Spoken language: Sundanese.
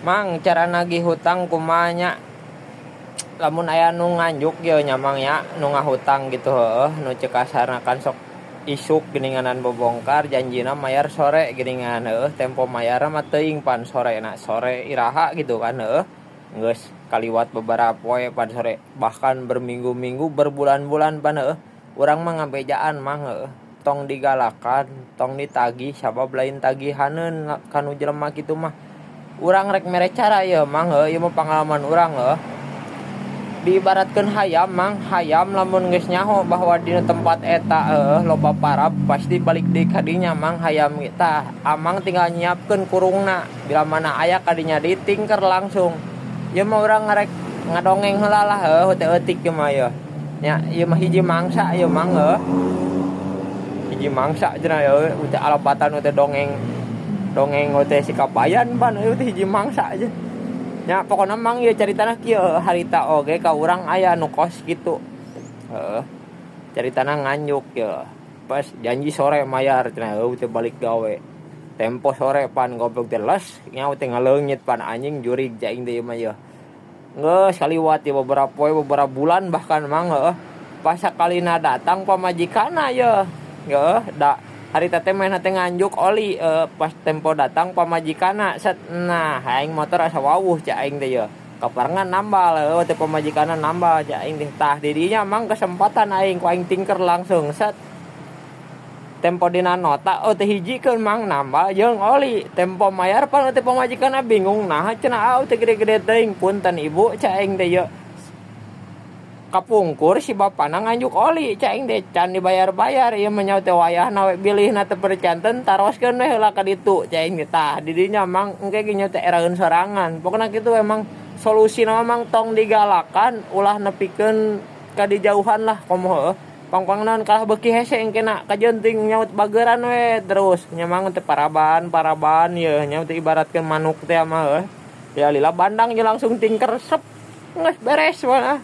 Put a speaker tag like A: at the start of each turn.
A: Mang, cara nagih hutang kumaha nya? Lamun aya nu nganjuk ye nya, Mang, nya, nu ngahutang gitu, heueuh, nu cek kasarna kan sok isuk geuninganan bobongkar, janjina mayar sore geuningan, heueuh, tempo mayarna mah teuing pan sorena sore iraha gitu kan, heueuh. Geus kaliwat beberapa poe pan sore, bahkan berminggu-minggu, berbulan-bulan pan, heueuh. Urang mah ngabejaan, Mang, heueuh, tong digalakan, tong ditagih, sabab lain tagihaneun kanu jelema kitu mah. Urang rek mere cara ieu, Mang, heueuh, ieu mah pangalaman urang, heueuh. Diibaratkeun hayam, Mang, hayam lamun geus nyaho bahwa dina tempat eta, heueuh, loba parab, pasti balik deui ka dinya, Mang, hayam ge. Tah, Amang tinggal nyiapkeun kurungna, bila mana aya kadinya ditingker langsung. Ieu mah urang ngarek ngadongeng heula lah, heueuh, teu eutik ieu mah ieu. Nya, ieu mah hiji mangsa ieu, Mang, heueuh. Hiji mangsa cenah ieu teh alapatan teh dongeng dongeng teh si kabayan pan ieu teh hiji mangsa aja. Nya, pokona, Mang, ieu caritana kieu, harita oge ka urang aya nu kos kitu. Heueuh. Caritana nganjuk ye. Pas janji sore mayar cenah, heueuh teh balik gawe. Tempo sore pan goblok teh les nya teh ngaleungit pan, anjing, jurig aing teh ieu mah ieu. Geus kaliwat ya beberapa poe, beberapa bulan bahkan, Mang, heueuh. Pas sakalina datang pamajikanna ye. Heueuh, da harita teh manehna teh nganjuk oli, pas tempo datang pamajikanna set, nah, aing motor asa wawuh cek aing teh ye. Kaparengan nambal, heueuh teh pamajikanna nambal cek aing teh. Tah, di dinya, Mang, kesempatan aing ku aing tingker langsung set. Tempo dina nota oh teh hijikeun, Mang, nambal jeung oli. Tempo mayar pan teh pamajikanna bingung, nah cenah teh gede-gede teuing, punten, Ibu, cek aing teh ye. Kapungkur si bapana nganjuk oli cek aing teh, can dibayar-bayar ieu mah nya teh, wayahna we bilihna teu percanten, taroskeun we heula ka ditu cek aing teh. Tah, di dinya, Mang, engke ge nya teh eraeun sorangan. Pokona kitu emang solusina, Mang, tong digalakan, ulah nepikeun ka dijauhan lah, komo heueuh. Pangpang naon kalah beuki hese engkena kajeun teuing nyaut bageran we terus nya, Mang, teh paraban paraban ye nya teh, ibaratkeun manuk teh mah, heueuh. Ya lila bandang je langsung tingker sep, geus beres mah.